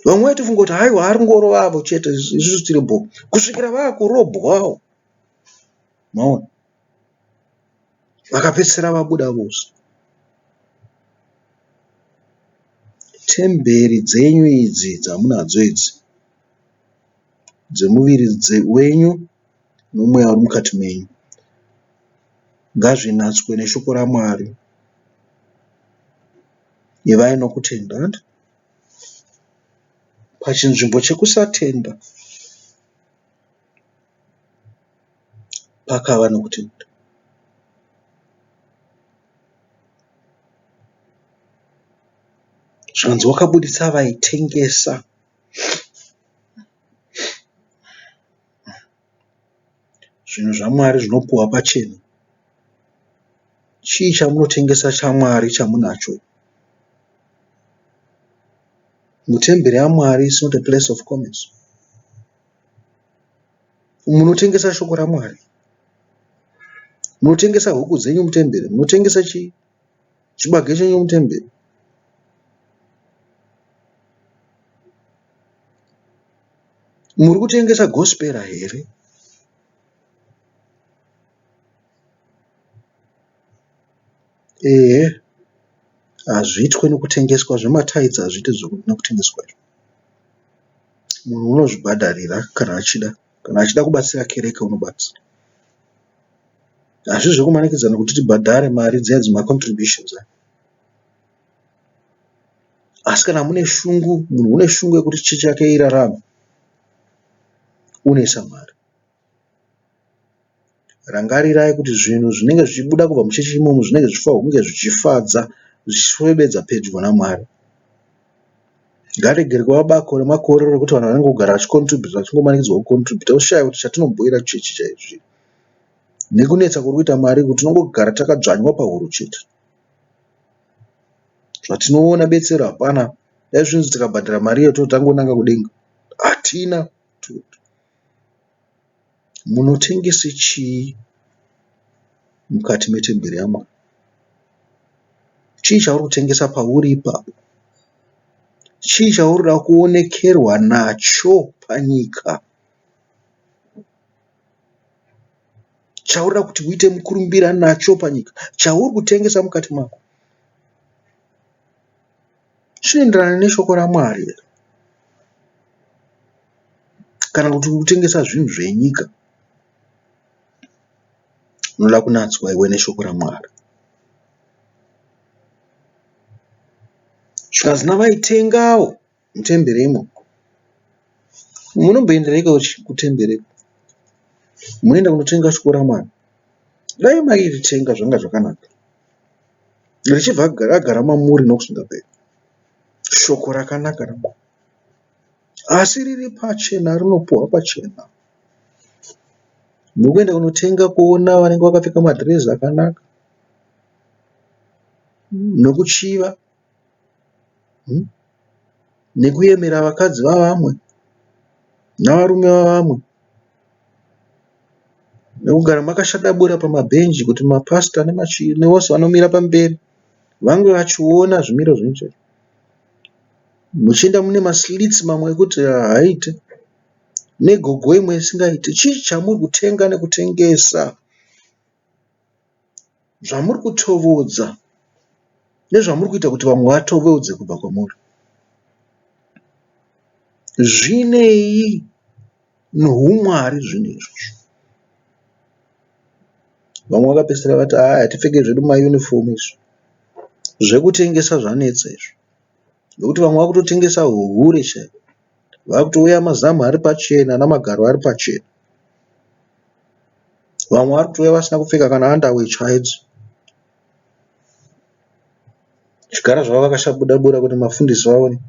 Vamwe vaitofunga kuti haiwa ari kungorova avo chete isusu tiri bho. Kusvikira vakurobwawo. Maona? Vakapedzisira vabuda vose. Temberi dzenyu idzi dzamunadzo idzi dzemuviri wenyu nomweya uri mukati menyu ngazvinatswe neshoko raMwari. Ivai nokutenda. Pachinzvimbo chekusatenda pakava nokutenda. Zvikanzi wakabuditsa vaitengesa zvinhu zvaMwari zvinopuwa pachena. Chii chamunotengesa chaMwari chamunacho? Mutemberi yaMwari is not a place of commerce. Munotengesa shoko raMwari. Munotengesa huku dzenyu mutemberi. Munotengesa chii? Chibage chenyu mutemberi. Muri kutengesa gospera here? Ehe, hazviitwe nokutengeswa zvemataitsi hazviitwe nokutengeswa izvo. Munhu unozvibhadharira kana achida. Kana achida kubatsira kereke unobatsira. Hazvisi zvekumanikidzana kuti tibhadhare mari dziya dzemacontributions aya. Asi kana mune shungu, munhu une shungu yekuti chechi yake irarame, unoisa mari. Rangarirai kuti zvinhu zvinenge zvichibuda kubva muchechi imomo zvinenge zvichifanirwa kunge zvichifadza, zvichiswededza pedyo naMwari. Ngaregere kuva bako remakore rekuti vanhu vanongogara vachicontributa vachingomanikidzwa kucontributa woshaya kuti chatinomboira chechi chaizvo chii. Nekunetsa kuri kuita mari uku tinongogara takadzvanywa pahuro chete. Zvatinoona betsero hapana. Dai zvinzi tikabhadhara mari iyo totangonanga kudenga. Hatina. Munotengese chii mukati metemberi yaMwari? Chii chauri kutengesa pauri ipapo? Chii chauri kuda kuonekerwa nacho panyika? Chauri kuda kuti uite mukurumbira nacho panyika? Chauri kutengesa mukati mako? Zvinoenderana neshoko raMwari here? Kana kuti uri kutengesa zvinhu zvenyika? Unoda kunatswa iwe neshoko raMwari. Zvikanzi navaitengawo mutemberi imomo. Munomboendereiko kutemberi? Munoenda kunotenga shoko raMwari. Dai mairitenga zvanga zvakanaka. Richibva ragara mamuri nokusingaperi. Shoko rakanaka raMwari. Asi riri pachena rinopuhwa pachena. Muri kuenda kunotenga kuona vanenge vakapfeka madhirezi akanaka nokuchiva nekuyemera vakadzi vavamwe navarume vavamwe nekugara makashadabura pamabhenji kuti mapasita nevose vanomira pamberi vange vachiona zvimiro zvenyu chaizvo. Muchienda mune maslits mamwe ekuti haaite negogo imwe isingaite. Chii chamuri kutenga nekutengesa zvamuri kutovodza nezvamuri kuita kuti vamwe vatovodze kubva kwamuri? Zvinei nohumwari zvinhu izvozvo? Vamwe vakapedzisira vati haa hatipfeke zvedu mayunifomu isu. Zvekutengesa zvanetsa izvi nekuti vamwe vakutotengesa hure chaiko. Vakutouya mazamu ari pachena namagaro ari pachena. Vamwe vari kutouya vasina kupfeka kana underwear chaidzo. Vachigara zvavo vakashabuda bura kuti mafundisi vaone.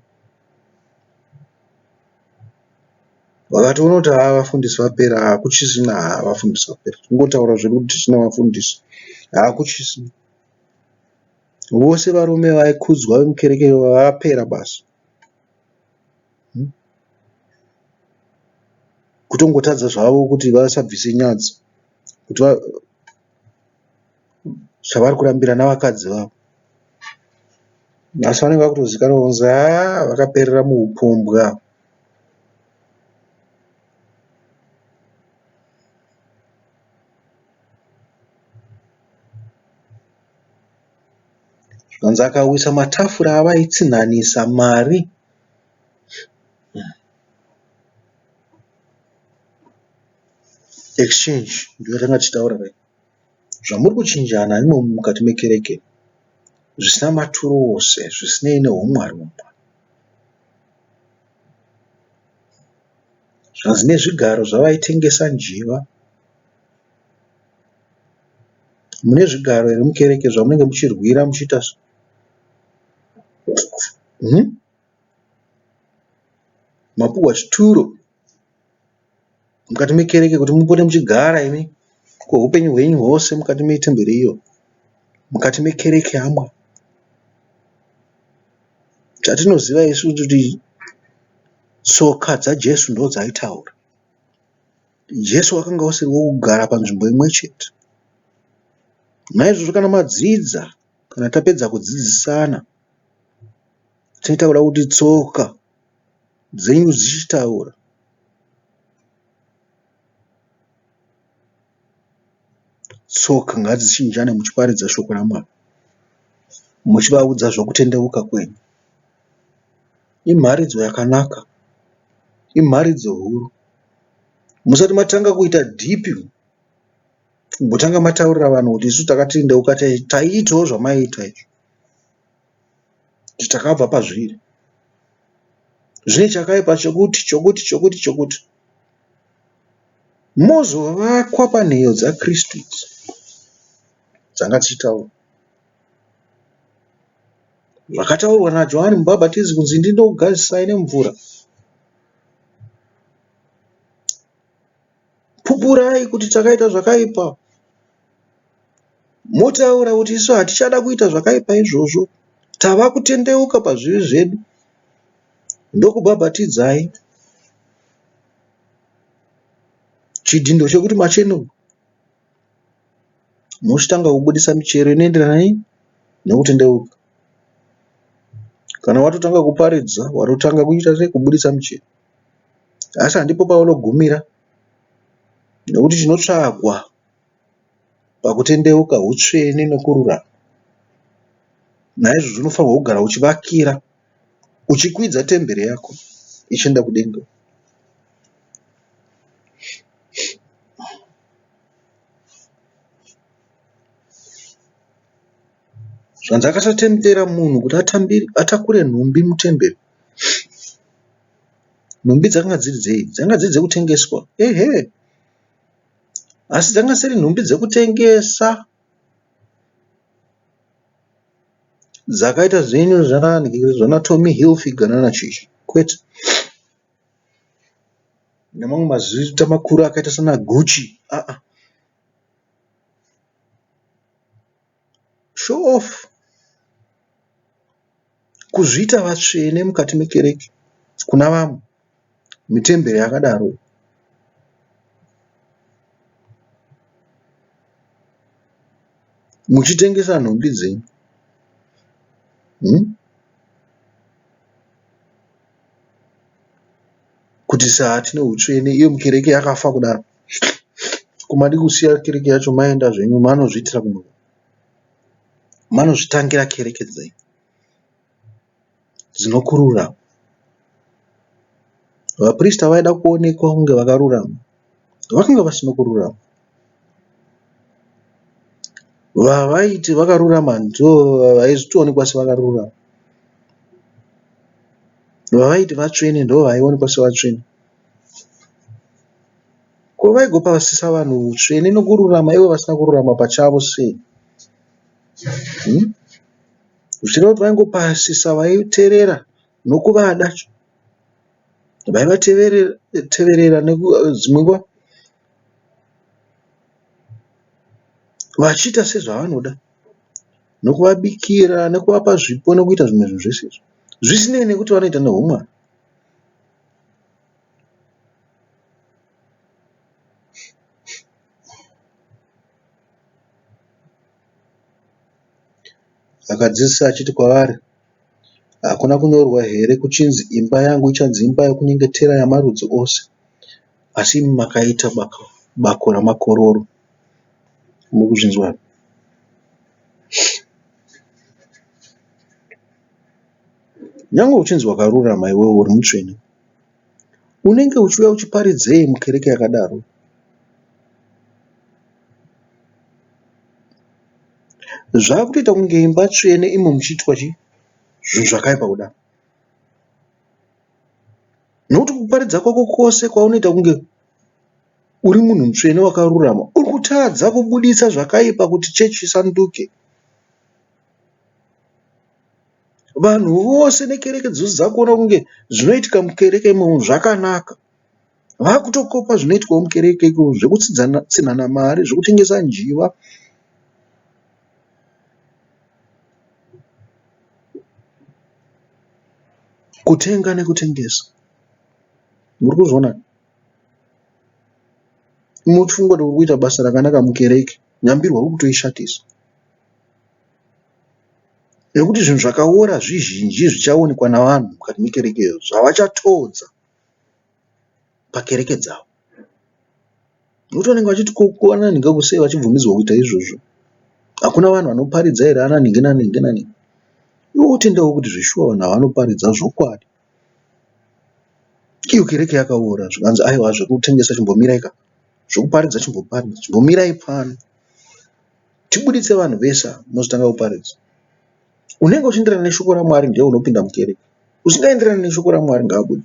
Vakatoona kuti haa vafundisi vapera hakuchisina haa vafundisi vapera. Kungotaura zvedu kuti tisina vafundisi hakuchisina. Vose varume vaikudzwa vemukereke vapera basa. Kutongotadza zvavo kuti vasabvise nyadzi kuti zvavari kurambira navakadzi vavo. Asi vanenge vakutozikanwa kunzi haa vakaperera muupombwe ava. Zvikanzi akawisa matafura avaitsinhanisa mari. Exchange ndiyo yatanga tichitaura paya. Zvamuri kuchinjana imomo mukati mekereke zvisina maturo ose zvisinei nehumwari hwamwari. Zvikanzi nezvigaro zvavaitengesa njiva. Mune zvigaro here mukereke zvamunenge muchirwira muchiita hmm? Mapuhwa chituro mukati mekereke kuti mupote muchigara imi kweupenyu hwenyu hwose mukati metemberi iyo mukati mekereke yaMwari. Chatinoziva isu kuti tsoka dzaJesu ndodzaitaura. Jesu wakanga usiri wokugara panzvimbo imwe chete. Naizvozvo kana madzidza, kana tapedza kudzidzisana, tinoita kuda kuti tsoka dzenyu dzichitaura. Tsoka ngadzichinjane muchiparidza shoko raMwari, muchivaudza zvokutendeuka kwenyu. Imharidzo yakanaka, imharidzo huru. Musati matanga kuita dhipi kumbotanga mataurira vanhu kuti isu takatendeuka taiitawo zvamaiita izvi kuti takabva pazviri. Zvine chakaipa chokuti chokuti chokuti chokuti. Mozovakwa panheyo dzaKristu idzi dzanga dzichitaurwa. Zvakataurwa naJohani Mubhabhatidzi kunzi ndinokugazisai nemvura. Pupurai kuti takaita zvakaipa. Motaura kuti isu hatichada kuita zvakaipa izvozvo. Tava kutendeuka pazvivi zvedu. Ndokubhabhatidzai. Chidhindo chekuti machenurwa. Mochitanga kubudisa michero inoenderana nei nekutendeuka. Kana watotanga kuparidza watotanga kuita sei kubudisa michero. Asi handipo paunogumira nekuti chinotsvagwa pakutendeuka hutsvene nekururama. Naizvozvo unofanirwa kugara uchivakira uchikwidza temberi yako ichienda kudenga. Zvanzi akasatendera munhu kuti atakure nhumbi mutemberi. Nhumbi dzakanga dziri dzei? Dzakanga dziri dzekutengeswa. Ehe. Asi dzakanga dziri nhumbi dzekutengesa dzakaita zvenyu zvana Tommy Hilfiger nana chii kwete. Nemamwe mazita makuru akaita sana Gucci aa. Show off. Kuzviita vatsvene mukati mekereke kuna vamwe mitemberi yakadaro. Muchitengesa nhumbi dzenyu. Hmm? Kuti saatine hutsvene iyo mukereke yakafa kudaro. Ko madii kusiya kereke yacho maenda zvenyu manozviitira kumwe. Manozvitangira kereke dzenyu dzinokurura. Vaprista vaida kuonekwa kunge vakarurama. Vakanga vasina kururama. Vavaiti vakarurama ndovaitoonekwa sevakarurama. Vavaiti vatsvene ndovaionekwa sevatsvene. Ko vaigopasisa vanhu hutsvene nokururama ivo vasina kururama pachavo sei? Hmm? Zvichireva kuti vaingopasisa vaiterera nokuvada vaivateverera dzimwe nguva vachiita sezvavanoda nokuvabikira nekuvapa zvipo nekuita zvimwe zvinhu zvese izvi zvisinei nekuti vanoita nehumwari. Akadzidzisa achiti kwavari, Hakuna kunyorwa here kuchinzi, Imba yangu ichanzi imba yokunyengetera yamarudzi ose? Asi imi makaiita bako ramakororo. Murikuzvinzwa here? Nyangwe uchinzi wakarurama iwewe uri mutsvene, Unenge uchiuya uchiparidzei mukereke yakadaro? Zvakutoita kunge imba tsvene imo muchiitwa chii? Zvinhu zvakaipa kudaro. Nokuti kuparidza kwako kwose kwaunoita kunge uri munhu mutsvene wakarurama, uri kutadza kubuditsa zvakaipa kuti chechi isanduke. Vanhu vose nekereke dzose dzakuona kunge zvinoitika mukereke imomo zvakanaka. Vakutokopa zvinoitwawo mukereke ikoko zvekutsinhana mari, zvekutengesa njiva. Kutenga nekutengesa. Muri kuzviona? Muchifunga kuti uri kuita basa rakanaka mukereke, nyambirwa uri kutoishatisa. Nekuti zvinhu zvakaora zvizhinji zvichaonekwa navanhu mukati mekereke iyo zvavachatodza pakereke dzavo. Nekuti vanenge vachiti ko ana nhingi sei vachibvumidzwa kuita izvozvo. Hakuna vanhu vanoparidza here ana nhingi nanhingi nanhingi. Iwe wotendawo kuti zveshuwa vanhu ava vanoparidza zvokwadi. Iyo kereke yakaora zvikanzi aiwa zvekutengesa chimbomirai ka, zvekuparidza chimbomirai pano. Tibuditse vanhu vese ava mozotanga kuparidza. Unenge uchienderana neshoko raMwari ndiye unopinda mukereke. Usingaenderani neshoko raMwari ngaabude.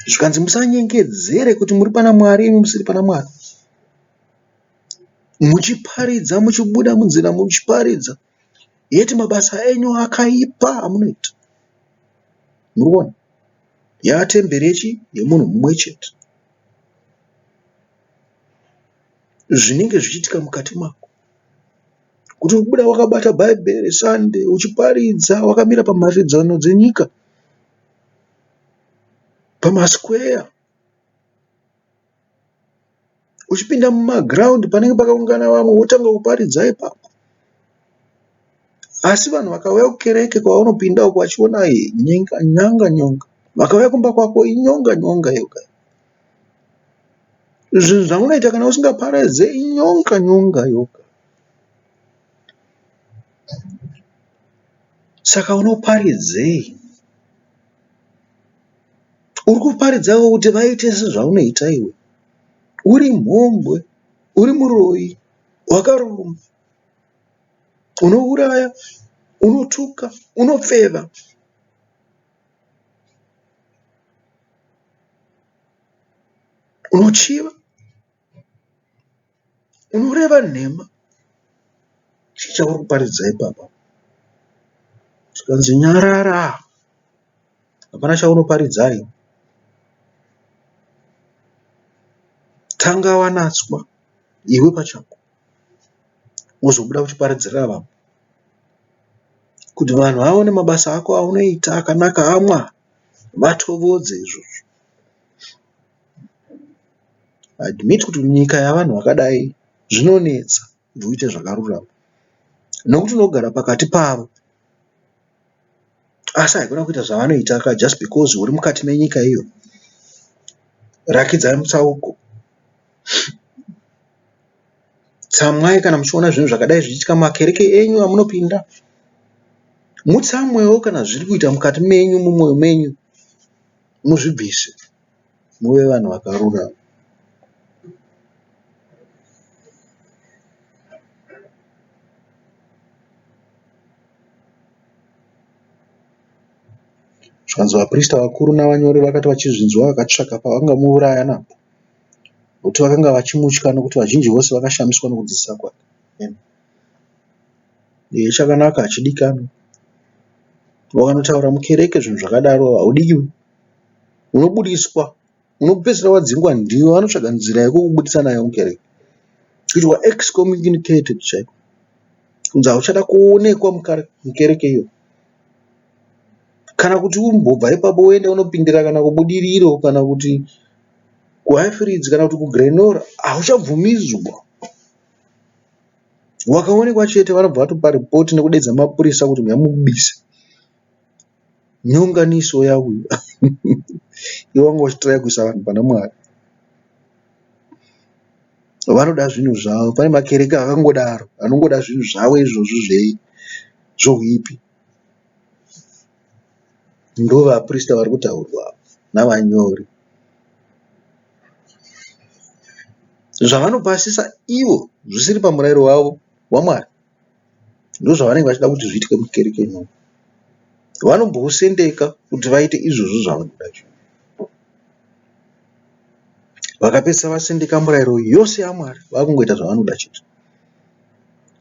Zvikanzi musanyengedzere kuti muri pana Mwari imi musiri pana Mwari. Muchiparidza muchibuda munzira muchiparidza yeti mabasa enyu akaipa amunoita. Muri kuona? Yaatemberi yechi yemunhu mumwe chete. Zvinenge zvichiitika mukati mako. Kuti uri kubuda wakabata bhaibheri Sunday uchiparidza wakamira pamharidzano dzenyika, pamasikweya, uchipinda mumagiraundi panenge pakaungana vamwe wotanga kuparidza ipapo. Asi vanhu vakauya kukereke kwaunopinda uko vachiona nyanga nyonga, vakauya kumba kwako inyonga nyonga yoga. Zvinhu zvaunoita kana usingaparadze inyonga nyonga yoga. Saka unoparidzei? Uri kuparidzawo kuti vaite sezvaunoita iwe. Uri mhombwe, uri muroyi, wakaromba, unouraya, unotuka, unopfeva. Unochiva, unoreva nhema. Chii chauri kuparidza ipapa? Zvikanzi nyarara, hapana chaunoparidza iwe. Tanga wanatswa iwe pachako wozobuda uchiparidzira vamwe kuti vanhu vaone mabasa ako aunoita akanaka aMwari vatovodze izvozvo. Admit kuti munyika yavanhu vakadai zvinonetsa kuti uite zvakarurama nokuti unogara pakati pavo asi haikona kuita zvavanoita ka just because uri mukati menyika iyo. Rakidzai mutsauko. Tsamwai kana muchiona zvinhu zvakadai zvichiitika mumakereke enyu amunopinda. Mutsamwewo kana zviri kuita mukati menyu mumwoyo menyu muzvibvise muve vanhu vakarurama. Zvikanzi vaprista vakuru navanyori vakati vachizvinzwa vakatsvaka pavangamuuraya napo. Nokuti vakanga vachimutya nokuti vazhinji vose vakashamiswa nokudzidzisa kwake. Amen. Ehe chakanaka hachidikanwi. Wakanotaura mukereke zvinhu zvakadaro haudiwi. Unobudiswa. Unopedzisira wadzingwa ndiwe vanotsvaga nzira yekukubudisa nayo mukereke. Kuitwa excommunicated chaiko. Kunzi hauchada kuonekwa mukereke iyo. Kana kuti umbobva ipapo uende unopindira kana kuBudiriro kana kuti kuHighfields kana kuti kuGlenora hauchabvumidzwa. Wakaonekwa chete vanobva vatopa ripoti nekudeedza mapurisa kuti huyai mubise. Nyonganiso yauya. Iwe wanga uchitiraya kuisa vanhu pana Mwari. Vanoda zvinhu zvavo. Pane makereke akangodaro anongoda zvinhu zvavo izvozvo zvehuipi. Ndovaprista vari kutaurwa ava navanyori. Zvavanopasisa ivo zvisiri pamurairo wavo waMwari ndozvavanenge vachida kuti zviitike mukereke imomo. Vanombousendeka kuti vaite izvozvo zvavanoda izvo. Vakapedzisira vasendeka murayiro yose yaMwari vakungoita zvavanoda chete.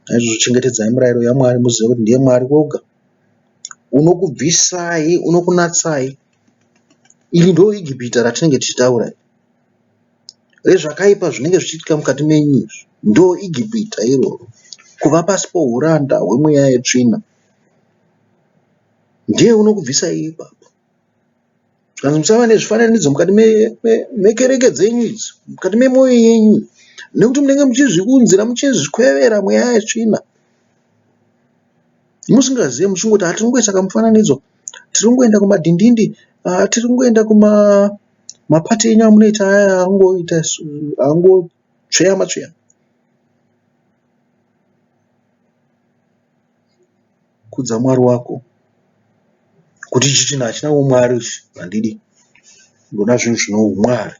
Naizvozvo chengetedzai murayiro yaMwari muzive kuti ndiye Mwari woga unokubvisai, unokunatsai. Iri ndo Ijipita ratinenge tichitaura iri. Rezvakaipa zvinenge zvichiitika mukati menyu izvi. Ndo Ijipita iroro. Kuva pasi pohuranda hwemweya yetsvina. Ndiye unokubvisai ipapo. Zvikanzi musava nezvifananidzo mukati mekereke dzenyu idzi, mukati memwoyo yenyu nekuti munenge muchizviunzira muchizvikwevera mweya yetsvina. Musingazive muchingoti haa tiri kungoisa kamufananidzo, tiri kungoenda kumadhindindi, haa tiri kungoenda kumapati enyu amunoita aya angoita angotsveyama tsveyama. Kudza Mwari wako kuti ichi chinhu hachina umwari ichi handidi. Ndoda zvinhu zvine umwari.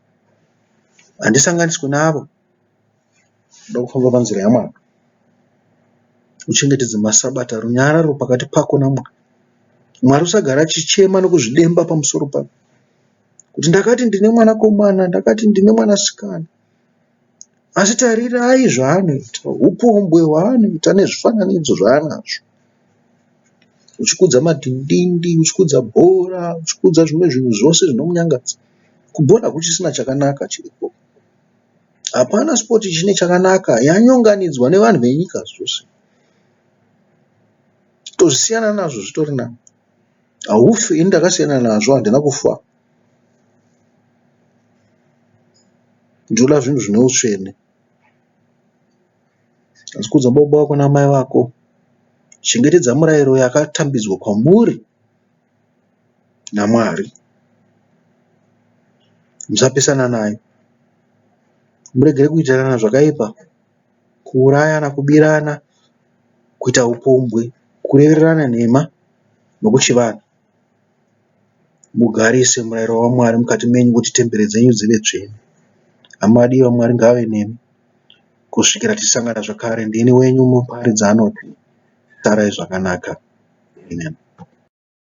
Handisanganiswi navo. Ndoda kufamba panzira yaMwari. Uchengetedze masabata runyararo pakati pako naMwari. Mwari usagara achichema nokuzvidemba pamusoro pako kuti ndakati ndine mwanakomana, ndakati ndine mwanasikana. Asi tarirai zvaanoita, upombwe hwaanoita nezvifananidzo zvaanazvo. Uchikudza madhindindi, uchikudza bhora, uchikudza zvimwe zvinhu zvose zvinomunyangadza. Kubhora hakuchisina chakanaka chiriko. Hapana sipoti ichine chakanaka, yanyonganidzwa nevanhu venyika zvose. Kutozvisiyana nazvo zvitori nani. Haufi, ini ndakasiyana nazvo handina kufa. Ndinoda zvinhu zvine utsvene. Asi kudza baba vako namai vako. Chengetedza murayiro yakatambidzwa kwamuri naMwari. Musapesana nayo. Muregere kuitirana zvakaipa, kuurayana, kubirana, kuita upombwe, kurevererana nhema nokuchivana. Mugarise murayiro waMwari mukati menyu kuti temberi dzenyu dzive tsvene. Hama vadiwa Mwari ngaave nemi kusvikira tichisangana zvakare. Ndini wenyu muparidzi anoti sarai zvakanaka. Amen.